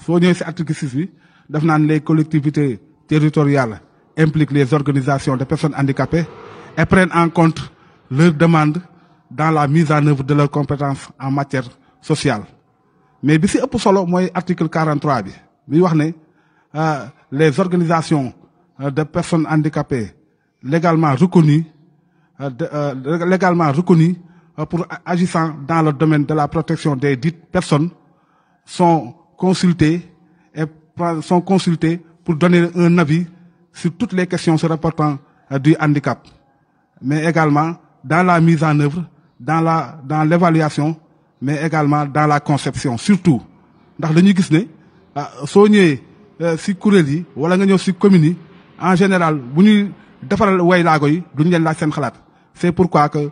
soo ñëwee si article 6 bi daf naan les collectivités territoriales impliquent les organisations de personnes handicapées et prennent en compte leurs demandes dans la mise en œuvre de leurs compétences en matière sociale. Mais bi si ëpp solo mooy article 43 bi wax ne les organisations de personnes handicapées légalement reconnues pour agissant dans le domaine de la protection des dites personnes sont consultées pour donner un avis sur toutes les questions se rapportant du handicap, mais également dans la mise en œuvre, dans l'évaluation, mais également dans la conception surtout ndax dañuy gis ne soo ñëwee si kuréel yi wala nga ñëw si communes yi en général bu ñuy defaral waylaago yi duñ leen laaj seen xalaat. C'est pourquoi que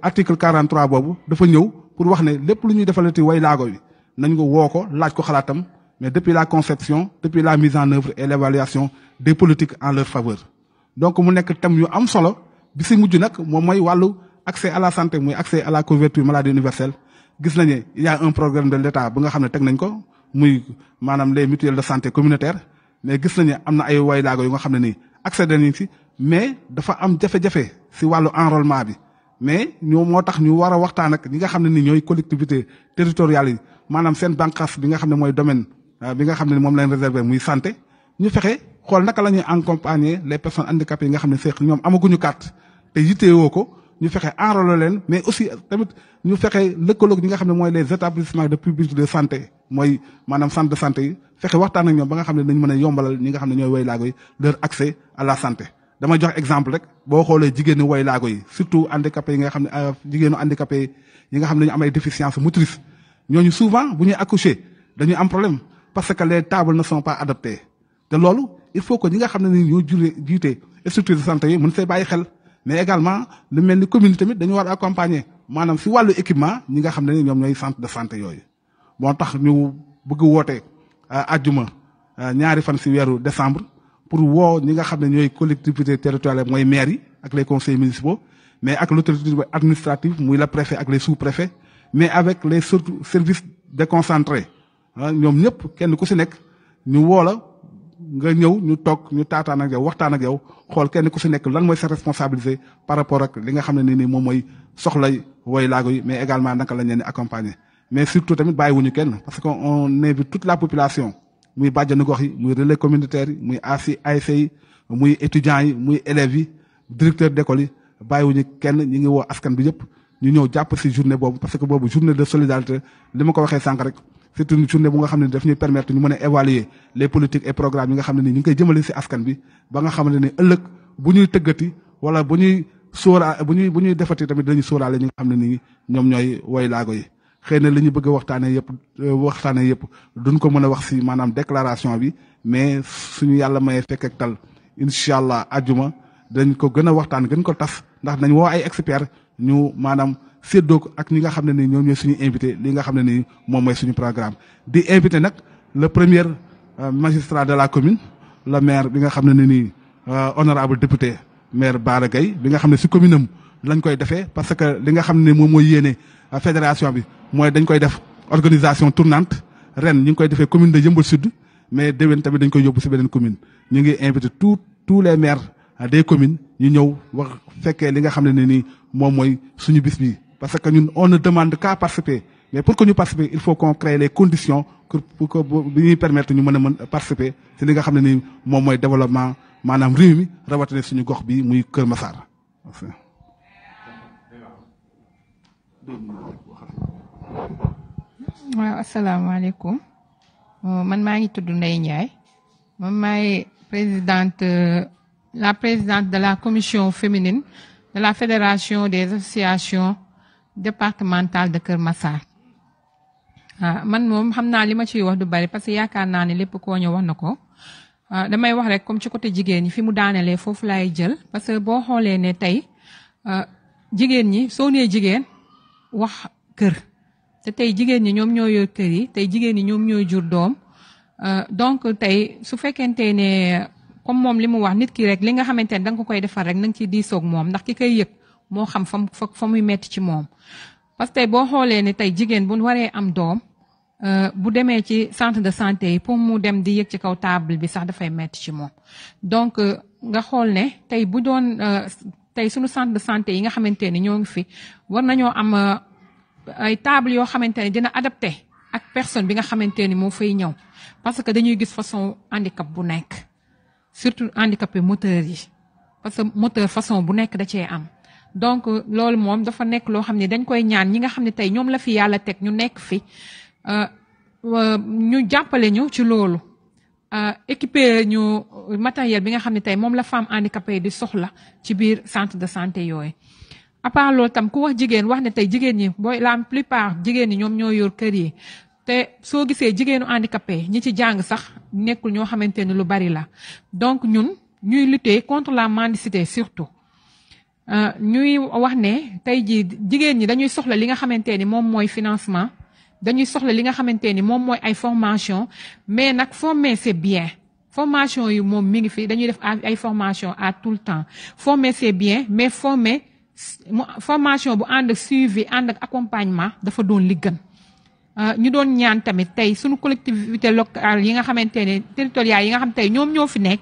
article 43 boobu dafa ñëw pour wax ne lépp lu ñuy defalati waylaago yi nañ ko woo ko laaj ko xalaatam, mais depuis la conception, depuis la mise en œuvre et l'évaluation des politiques en leur faveur. Donc mu nekk thème yu am solo bi si mujj nag moom mooy wàllu accès à la santé muy accès à la couverture maladie universelle. Gis nañu il y a un programme de l'État bu nga xam ne teg nañ ko muy maanaam les mutuelles de santé communautaires, mais gis nañu am na ay waylaago yu nga xam ne nii accès nañ si, mais dafa am jafe-jafe si wàllu enrôlement bi. Mais ñoo moo tax ñu war a waxtaan ak ñi nga xam ne ni ñooy collectivités territoriales yi maanaam seen bànqaas bi nga xam ne mooy domaine bi nga xam ne moom lañ réservé muy santé, ñu fexe xool naka la ñuy accompagner les personnes handicapées yi nga xam ne seex ñoom amaguñu carte te yittewoo ko. ñu fexe enrôler leen, mais aussi tamit ñu fexe lëkkaloog ñi nga xam ne mooy les établissements de public de santé mooy maanaam centre de santé yi fexe waxtaan ak ñoom ba nga xam ne dañu mën a yombalal ñi nga xam ne ñooy waylaago yi leur accès à la santé. dama jox exemple rek boo xoolee jigéenu waylaago yi surtout handicapés yi nga xam ne jigéenu handicapé yi nga xam ne dañu am ay déficience motrice ñooñu souvent bu ñuy accoucher dañuy am problème parce que les tables ne sont pas adaptées te loolu il faut que ñi nga xam ne ni ñoo jiite structure de santé yi mën see bàyyi xel. Mais également lu mel ni commune tamit dañu war a accompagner maanaam si wàllu équipement ñi nga xam ne ñoom ñooy centre de santé yooyu. moo tax ñu bëgg woote àjjuma ñaari fan si weeru décembre pour woo ñi nga xam ne ñooy collectivités territoriales mooy maires yi ak les conseils municipaux, mais ak l'autorité administrative muy le préfet ak les sous-préfets, mais avec les services déconcentrés ñoom ñëpp kenn ku si nekk ñu woo la nga ñëw ñu toog ñu taataan ak yow waxtaan ak yow xool kenn ku si nekk lan mooy sa responsabilité par rapport ak li nga xam ne nii moom mooy soxlay waylaago yi, mais également naka lañ leen di accompagner. Mais surtout tamit bàyyiwuñu kenn parce que on invite toute la population muy bàjjanu gox yi muy relais communautaire yi muy ASC yi muy étudiants yi muy élèves yi directeur d'école yi bàyyiwuñu kenn ñi ngi woo askan bi yëpp ñu ñëw jàpp si journée boobu parce que boobu journée de solidarité li ma ko waxee sànq rek. C'est une journée bu nga xam ne daf ñuy permettre ñu mën a évaluer les politiques et programmes yi nga xam ne nii ñu ngi koy jëmale si askan bi ba nga xam ne ni ëllëg bu ñuy tëggati wala bu ñuy defati tamit dañuy sóoraale ñi nga xam ne nii ñoom ñooy waylaago yi. xëy na li ñu bëgg a waxtaanee yëpp duñ ko mën a wax si maanaam déclaration bi, mais suñu yàlla mayee fekk ak tal incha allah àjjuma dañ ko gën a waxtaan gën ko tas ndax nañ woo ay experts ñu maanaam. séddoo ko ak ñi nga xam ne nii ñoom ñooy suñu invité li nga xam ne nii moom mooy suñu programme di invité nag le premier magistrat de la commune le maire bi nga xam ne nii honorable député maire Bara Gaye bi nga xam ne si commune am lañ koy defee parce que li nga xam ne moom mooy yéene fédération bi mooy dañ koy def organisation tournante ren ñu ngi koy defee commune de Yeumbeul Sud, mais déwén tamit dañ koy yóbbu si beneen commune. ñu ngi invité tous les maires des communes ñu ñëw wax fekkee li nga xam ne nii moom mooy suñu bis bi. Parce que ñun on ne demande qu'à participer, mais pour que ñu participer il faut qu'on crée les conditions pour que bi ñuy permettre ñu mën a participer ci li nga xam ne ni moom mooy développement maanaam réew mi rawatina suñu gox bi muy Kër Massar. waaw asalaamaaleykum man maa ngi tudd Ndeye Ndiaye man maay la présidente de la commission féminine de la fédération des associations départementale de Kër Massar. man moom xam naa li ma ciy wax du bari parce que yaakaar naa ne lépp koo ñu wax na ko damay wax rek comme ci côté jigéen ñi fi mu daanelee foofu laay jël parce que boo xoolee ne tey jigéen ñi soo nee jigéen wax kër te tey jigéen ñi ñoom ñoo yor kër yi tey jigéen ñi ñoom ñooy jur doom donc tey su fekkente ne comme moom li mu wax nit ki rek li nga xamante ne da nga ko koy defar rek na nga ciy diisoog moom ndax ki koy yëg moo xam fa muy metti ci moom. parce que tey boo xoolee ne tey jigéen bu waree am doom bu demee ci centre de santé yi pour mu dem di yëg ci kaw table bi sax dafay metti ci moom donc nga xool ne tey bu doon tey suñu centre de santé yi nga xamante ni ñoo ngi fi war nañoo am ay table yoo xamante ne dina adapté ak personne bi nga xamante ni moo fay ñëw parce que dañuy gis façon handicap bu nekk surtout handicapé moteur yi parce que moteur façon bu nekk da cee am donc loolu moom dafa nekk loo xam ne dañ koy ñaan ñi nga xam ne tey ñoom la fi yàlla teg ñu nekk fi ñu jàppale ñu ci loolu équiper ñu matériel bi nga xam ne tey moom la femme handicapée di soxla ci biir centre de santé yooyu. à part loolu tam ku wax jigéen wax ne tey jigéen ñi booy la plupart jigéen ñi ñoom ñoo yor kër yi te soo gisee jigéenu handicapé ñi ci jàng sax nekkul ñoo xamante ni lu bari la donc ñun ñuy lutter contre la mendicité surtout. ñuy wax ne tey jii jigéen ñi dañuy soxla li nga xamante ni moom mooy financement dañuy soxla li nga xamante ni moom mooy ay formation mais nag former c'est bien formation yi moom mi ngi fi dañuy def ay formation à tout le temps former c'est bien mais formation bu ànd ak suivi ànd ak accompagnement dafa doon li gën ñu doon ñaan tamit tey suñu collectivité locale yi nga xamante ne territoriales yi nga xam tey ñoom ñoo fi nekk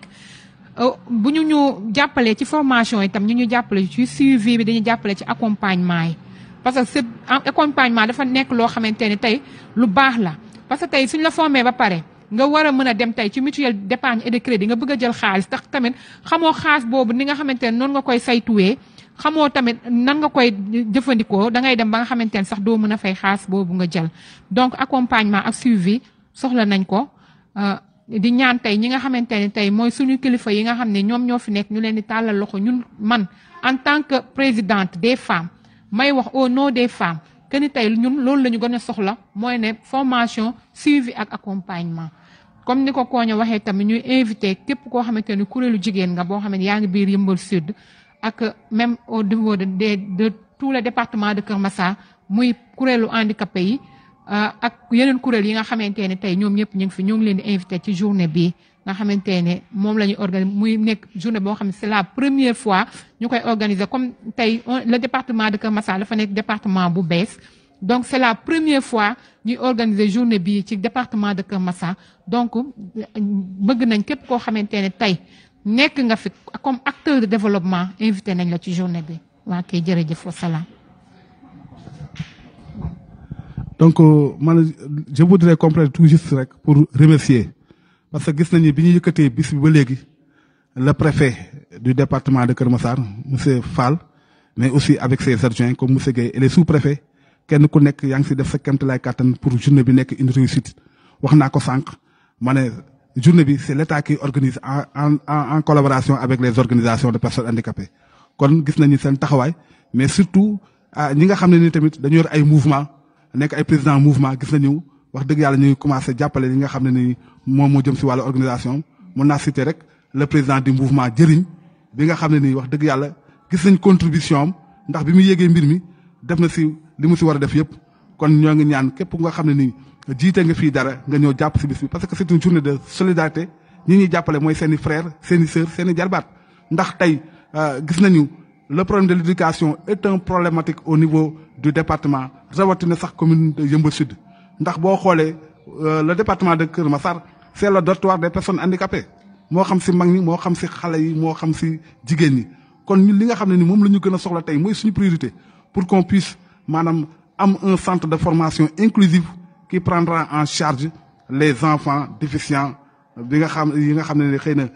bu ñu jàppalee ci formation itam ñu jàppale ci suivi bi dañuy jàppale ci accompagnement yi parce que c'est accompagnement dafa nekk loo xamante ne tey lu baax la parce que tey suñ la formé ba pare nga war a mën a dem tey ci mutuelle d'épargne et de crédit nga bëgg a jël xaalis tax tamit xamoo xaalis boobu ni nga xamante ne noonu nga koy saytuwee xamoo tamit nan nga koy jëfandikoo da ngay dem ba nga xamante ne sax doo mën a fay xaalis boobu nga jël donc accompagnement ak suivi soxla nañ ko di ñaan tey ñi nga xamante ne tey mooy suñu kilifa yi nga xam ne ñoom ñoo fi nekk ñu leen di tàllal loxo ñun man en tant que présidente des femmes may wax au nom des femmes que ni tey ñun loolu la ñu gën a soxla mooy ne formation suivi ak accompagnement. comme ni ko Koña waxee tamit ñuy invité képp koo xamante ni kuréelu jigéen nga boo xam ne yaa ngi biir Yeumbeul Sud ak même au niveau de tous les départements de Kër Massar muy kuréelu handicapé yi. ak yeneen kuréel yi nga xamante ne tey ñoom ñëpp ñu ngi fi ñoo ngi leen di invité ci journée bi nga xamante ne moom la ñuy organiser muy nekk journée boo xam ne c'est la première fois ñu koy organiser comme tey le département de Kër Massar dafa nekk département bu bees donc c'est la première fois ñuy organiser journée bi ci département de Kër Massar donc bëgg nañ képp koo xamante ne tey nekk nga fi comme acteur de développement invité nañ la ci journée bi waa kay jërëjëf wa salaam. donc je voudrais compléter tout juste rek pour remercier parce que gis nañu bi ñu yëkkatee bis bi ba léegi le préfet du département de Kër Massar monsieur Fall mais aussi avec ses adjoints comme monsieur Guèye et les sous-préfets kenn ku nekk yaa ngi si def sa kéemtalaay kàttan pour journée bi nekk une réussite wax naa ko sànq ma ne journée bi c'est l'État qui organise en collaboration avec les organisations de personnes handicapées kon gis nañu seen taxawaay mais surtout ñi nga xam ne ni tamit dañu yor ay mouvement nekk ay président mouvement gis nañu wax dëgg yàlla ñuy commencé jàppale li nga xam ne ni moom moo jëm si wàllu organisation mën naa citer rek le président du mouvement jëriñ bi nga xam ne nii wax dëgg yàlla gis nañ contribution am ndax bi mu yégee mbir mi def na si li mu si war a def yëpp kon ñoo ngi ñaan képp nga xam ne nii jiite nga fii dara nga ñëw jàpp si bis bi parce que c'est une journée de solidarité ñi ñuy jàppale mooy seen i frères seen i sœurs seen i jarbaat ndax tey gis nañu le problème de l'éducation est un problématique au niveau du département rawatina sax commune de Yeumbeul Sud ndax boo xoolee le département de Kër Massar c'est le dortoir des personnes handicapées moo xam si mag ñi moo xam si xale yi moo xam si jigéen ñi kon ñun li nga xam ne ni moom la ñu gën a soxla tey mooy suñu priorité pour qu'on puisse maanaam am un centre de formation inclusive qui prendra en charge les enfants déficients yi nga xam ne xëy na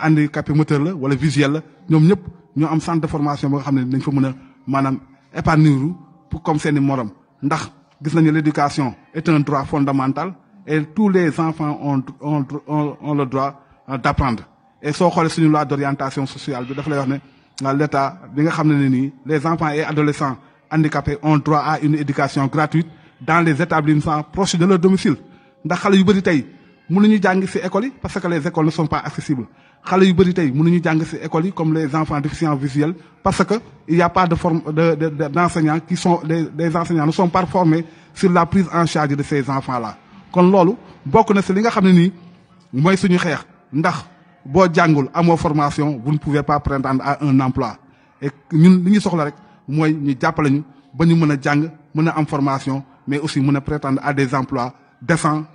handicapé moteur la wala visuel la ñoom ñëpp ñoo am centre de formation ba nga xam ne dañ fa mën a maanaam épanouir pour comme seeni morom ndax gis nañu l'éducation est un droit fondamental et tous les enfants ont le droit d'apprendre et soo xoolee suñu loi d'orientation sociale bi dafa lay wax ne l'État bi nga xam ne nii les enfants et adolescents handicapés ont droit à une éducation gratuite dans les établissements proches de leur domicile ndax xale yu bëri tey mënuñu jàng ci école yi parce que les écoles ne sont pas accessibles xale yu bëri tey mënuñu jàng ci école yi comme les enfants déficients visuels parce que il y a pas d'enseignants qui sont des enseignants ne sont pas formés sur la prise en charge de ces enfants là kon loolu bokk na ci li nga xam ne nii mooy suñu xeex ndax boo jàngul amoo formation vous ne pouvez pas prétendre à un emploi et ñun li ñu soxla rek mooy ñu jàppale ñu ba ñu mën a jàng mën a am formation mais aussi mën a prétendre à des emplois décent